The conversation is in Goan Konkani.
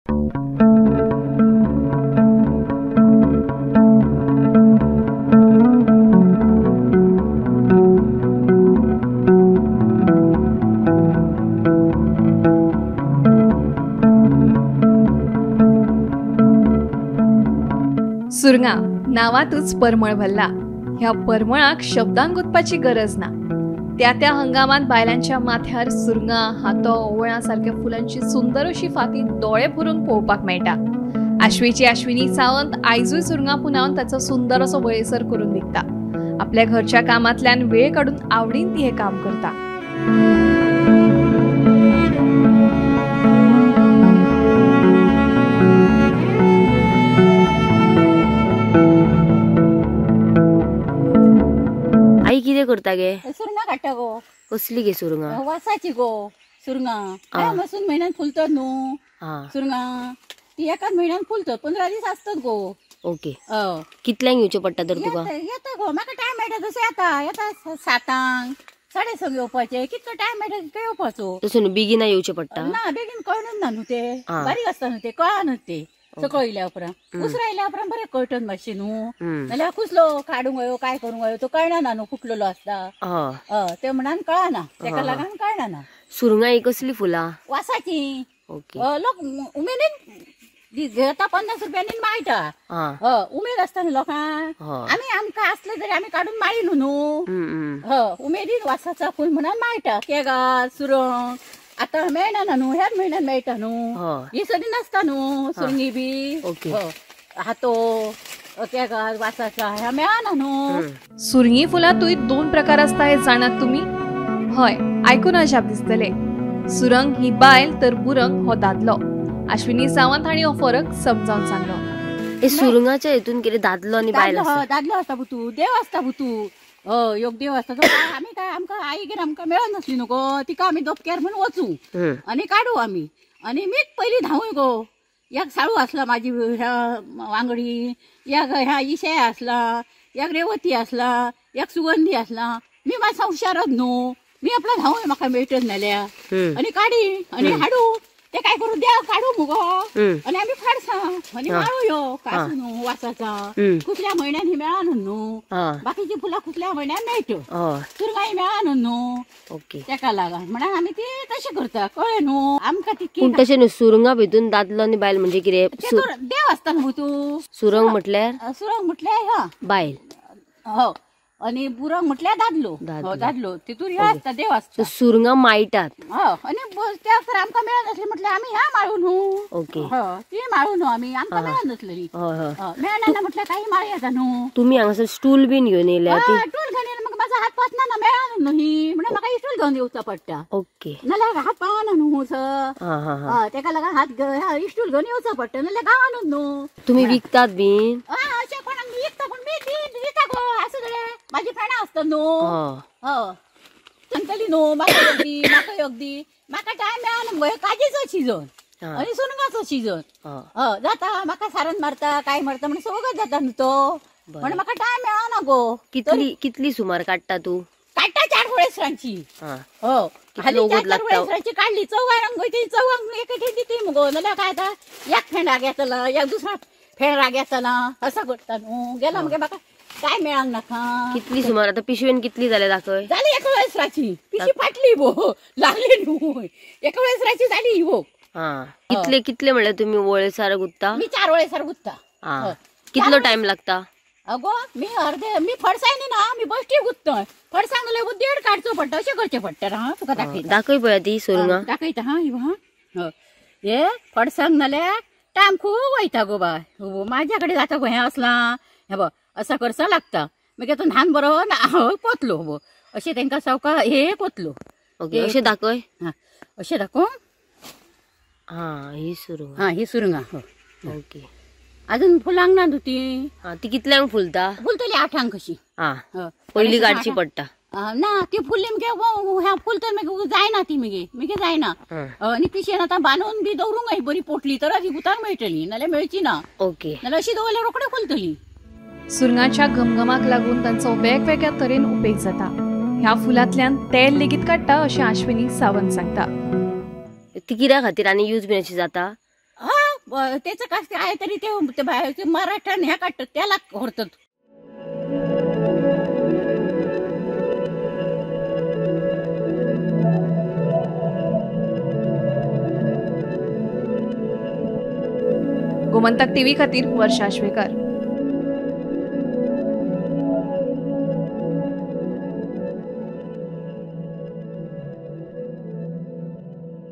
सुरंगा नावातच परमळ भरला. ह्या परमळाक शब्दान गुंतपाची गरज ना. त्या त्या हंगामात बायलांच्या माथ्यार सुरंगा, हातो, ओवळां सारख्या फुलांची सुंदर अशी फाती दोळे भरून पळोवपाक मेळटा. आश्वेची आश्विनी सावंत आयजूय सुरंगा पुनावन ताचो सुंदर असो वळेसर करून विकता. आपल्या घरच्या कामांतल्यान वेळ काडून आवडीन ती हें काम करता. आई कितें करता गे? सुरंगा काडटा गो. कसली गे सुरंगा? वासाची गो सुरंगा. मसून म्हयन्यान फुलतात न्हू सुरंगा, ती एकाच म्हयन्यान फुलतात, 15 दीस आसतात गो. ओके. कितल्यांक येवचें पडटा तर तुका? येता गो, म्हाका टायम मेळटा तसो येता. येता 7, 6:30 येवपाचें, कितलो टायम मेळटा तितको येवपाचो. तसो न्हू बेगीन येवचें पडटा? ना, बेगीन कळनूच ना न्हू ते, बारीक आसता न्हू ते, कळना न्हू ते. सकळ येयल्या उपरांत, उसरां येयल्या उपरांत बरें कळटन मातशें न्हू, नाल्यार कुसलो काडूंक जायो काय करूंक जायो तो कळना ना न्हू, फुटलेलो आसता ते म्हणान कळना, तेका लागून कळना ना. सुरंगा ही कसली फुलां? वासाची. लोक उमेदीन घेता, 50 रुपयांनी माळटा. उमेद आसता न्हू लोकांक. आमी आमकां आसले तरी आमी काडून माळी न्हू. उमेदीन वासाचा फूल म्हणान माळटा. केगार, सुरंग आतां मेळना ना न्हू, ह्याच म्हयन्यान मेळटा न्हू, ही सदी नासता न्हू सुरंगी बी. हातो, केगार, वासाचा ह्या मेळना न्हू. सुरंगी फुलांतूय 2 प्रकार आसता हे जाणात तुमी? हय, आयकून अजाप दिसतले. सुरंग ही बायल तर बुरंग हो दादलो. आश्विनी सावंत हांणी हो फरक समजावन सांगलो. सुरंगाच्या हितून कितें दादलो आनी बायल आसता? दादलो आसता पुतू, देव आसता पुतू. योग देव आसता तो. आमी काय आमकां आईगेर आमकां मेळनासली न्हू गो, तिका आमी दोपक्यार म्हूण वचूं आनी काडू आमी. आनी मीच पयलीं धांवूय गो. एक साळू आसला माझी ह्या वांगडी, एक ह्या इशे आसला, एक रेवती आसला, एक सुगंधी आसला. मी मातसा हुशारच न्हू, मी आपला धांवूय म्हाका मेळटच नाल्यार. आनी काडी आनी हाडू ते काय करू देव काडू मुगो आनी आमी फाडसा आनी माळू यो कासू न्हू वासाचा. कुसल्या म्हयन्यान ही मेळना न्हू, बाकीची फुलां कुसल्या म्हयन्यान मेळटा, सुरंगां मेळना न्हू. तेका लागून म्हणून आमी ती तशें करता, कळ्ळें न्हू आमकां तितकी. पूण तशें न्हू, सुरंगा भितून दादलो आनी बायल म्हणजे कितें? देव आसता न्हू तूं. सुरंग म्हटल्यार? सुरंग म्हटल्यार बायल. हो, आनी बुरंग म्हटल्यार दादलो. दादलो तितून हे आसता, देव आसता. सुरंगा माळटात. आनी त्या तर आमकां मेळनासली म्हटल्यार आमी ह्या माळू न्हू. ती माळू न्हू आमी, आमकां मेळनासलेली. मेळना ना म्हटल्यार काही माळ येता न्हू. तुमी हांगासर स्टूल बीन घेवन येयल्या? स्टूल घेवन येयला, म्हाका म्हाजो हात पावना ना, मेळना न्हू ही, म्हणून म्हाका स्टूल घेवन येवचो पडटा. ओके. नाल्यार हात पावना न्हू सर, तेका लागून हात स्टूल घेवन येवचो पडटा, नाल्यार गावानूच न्हू. तुमी विकतात बीन? अशें कोणाक विकता, पूण मी दिता गो. आसूं जाल्यार माझी फ्रेंडां आसता न्हू, सांगतली न्हू म्हाका एक दी, म्हाका एक दी. म्हाका टायम मेळना मुगो, हे काजीचो सिजन आनी सुरंगाचो सिजन जाता. म्हाका सारण मारता काय मारता म्हणून सगळं जाता न्हू तो, म्हणून म्हाका टायम मेळना गो. कितली कितली सुमार काडटा तूं? काडटा 4 वळेसरांची. हो, हालीं 4 वळेसरांची काडली, चौगांक ती चौगांक एके दिती मुगो. नाल्यार काय आतां एक फ्रेंडाक येतला, एक दुसऱ्या फ्रेंडाक येतला, असो करता न्हू. गेला मगे म्हाका काय मेळांक नाका. कितली सुमार आता पिशवेन कितली जाले दाखय? जाली एका वळेसराची पिशी फाटली भो, लागली न्हू. एका वळेसराची जाली भो. कितले कितले म्हणल्यार तुमी वळेसर गुत्ता? मी 4 वळेसर गुत्ता. कितलो टायम लागता? अगो मी अर्धे मी फडसायनी ना, मी बश्टी गुत्तय. फडसांग जाल्यार देड काडचो पडटा, अशें करचें पडटा. हा तुका दाखयता, दाखय पळया ती सुरंगा दाखयता. हा हा हे फडसांग जाल्यार टायम खूब वयता गो बाय. माझ्या कडेन जाता गो हें आसलां हे बघ, असा करसा लागता. मागीर तो न्हान बरो कोतलो हो, अशें तांकां सावका हे कोतलो. ओके, अशें दाखय. हा अशें दाखोव. हा ही सुरंगा. हा ही सुरंगा. हो ओके. अजून फुलांक ना ती. हा ती कितल्यांक फुलता? फुलतली 8 कशी. हा पयली काडची पडटा ना ती फुलली मगे फुलतर मागीर जायना ती, मगे मगे जायना. आनी पिशेन आतां बांदून बी दवरूंक जाय बरी पोटली, तर ती गुताक मेळटली, नाल्यार मेळची ना. ओके, नाल्यार अशी दवरल्यार रोखडे फुलतली. सुरंगाच्या घमघमाक लागून तांचो वेगवेगळ्या तरेन उपेग जाता. ह्या फुलांतल्यान तेल लेगीत काडटा अशें आश्विनी सावंत सांगता. ती कित्या खातीर आनी यूज बी अशी जाता? हा तेचं काय तरी ते बाहेर मराठ्यान ह्या काडटात त्याला व्हरतात. गोमंतक टीव्ही खातीर वर्षा श्वेकर.